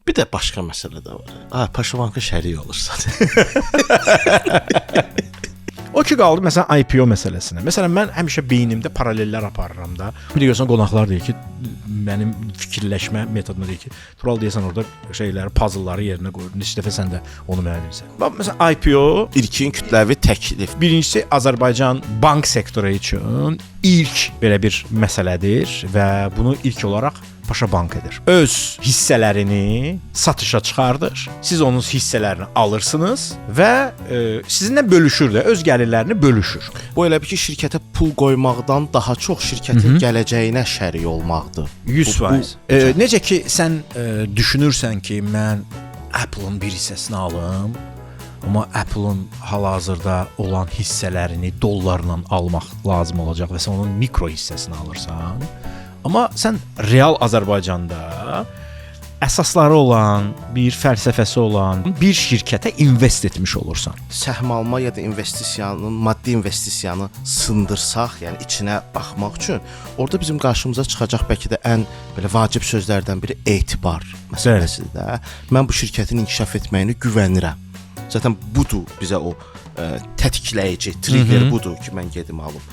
Bir də başqa məsələ də var. Ha, Paşabanka şərik olursan. O ki qaldı məsələn IPO məsələsinə. Məsələn mən həmişə beynimdə paralellər aparıram da. Bir də görsən qonaqlar deyir ki, mənim fikirləşmə metoduma deyir ki, Tural deyəsən orada şeyləri, puzzleları yerinə qoyur. Neçə dəfə sən də onu mənə demirsən. Bax məsələn IPO İlkin kütləvi təklif. birincisi Azərbaycan bank sektoru üçün ilk belə bir məsələdir və bunu ilk olaraq Paşa Bank edir. Öz hissələrini satışa çıxardır. Siz onun hissələrini alırsınız və sizinlə bölüşür də, öz gəlirlərini bölüşür. Bu elə bil ki, şirkətə pul qoymaqdan daha çox şirkətin gələcəyinə şərik olmaqdır. 100%. Necə ki sən düşünürsən ki, mən Apple-ın bir hissəsini alım, amma Apple-ın hal-hazırda olan hissələrini dollarla almaq lazım olacaq və sən onun mikro hissəsini alırsan. Amma sən real Azərbaycanda əsasları olan, bir fəlsəfəsi olan bir şirkətə invest etmiş olursan. Səhm alma ya da investisiyanın, maddi investisiyanı sındırsaq, yəni içinə baxmaq üçün orada bizim qarşımıza çıxacaq bəlkə də ən belə vacib sözlərdən biri etibar məsələsidir də. Mən bu şirkətin inkişaf etməyinə güvənirəm. Zaten budur bizə o tətikləyici, trigger budur ki, mən gedim alım.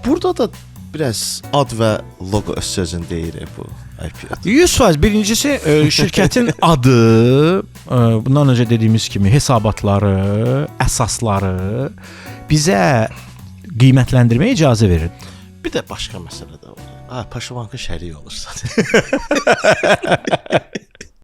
Burada da biraz ad və loqo öz sözünü deyir bu IPO. 100%. Birincisi şirkətin adı, bundan öncə dediyimiz kimi hesabatları, əsasları bizə qiymətləndirməyə icazə verir. Bir də başqa məsələ də var. Ha, Paşabanka şərik olursan.